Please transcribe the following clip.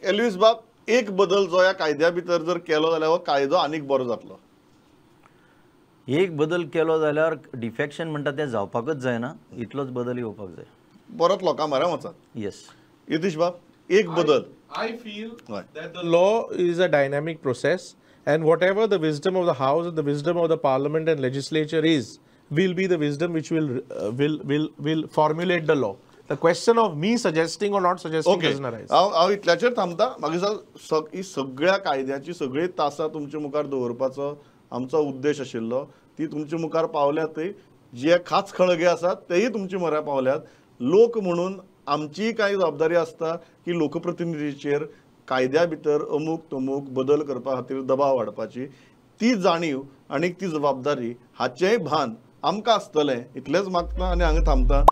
Elvis बाब, एक बदल जो ह्या कायद्या भितर जर केलो जाल्यार हो कायदो आनीक बरो जातलो. एक बदल केलो जाल्यार डिफेक्शन म्हणटा तें जावपाकच जायना, इतलोच बदल येवपाक जाय. परत लोकां म्हऱ्यान वचात. येस. यतीश बाब, एक बदल. I feel that the law is a dynamic process and whatever the wisdom of the house and the wisdom of the parliament and legislature is, will be the wisdom which will formulate the law. The question of me suggesting or not suggesting doesn't arise. हांव हांव इतल्याचेर थांबता. मागीर ही सगळ्या कायद्याची सगळीं तासां तुमचे मुखार दवरपाचो आमचो उद्देश आशिल्लो, ती तुमचे मुखार पावल्यातय. जे खाच खळगे आसात तेय तुमचे म्हऱ्या पावल्यात. लोक म्हणून आमचीय कांय जबाबदारी आसता की लोकप्रतिनिधीचेर कायद्या भितर अमूक तमूक बदल करपा खातीर दबाव हाडपाची ती जाणीव आनी ती जबाबदारी हाचेंय भान आमकां आसतलें इतलेंच मागता आनी हांगा थांबता.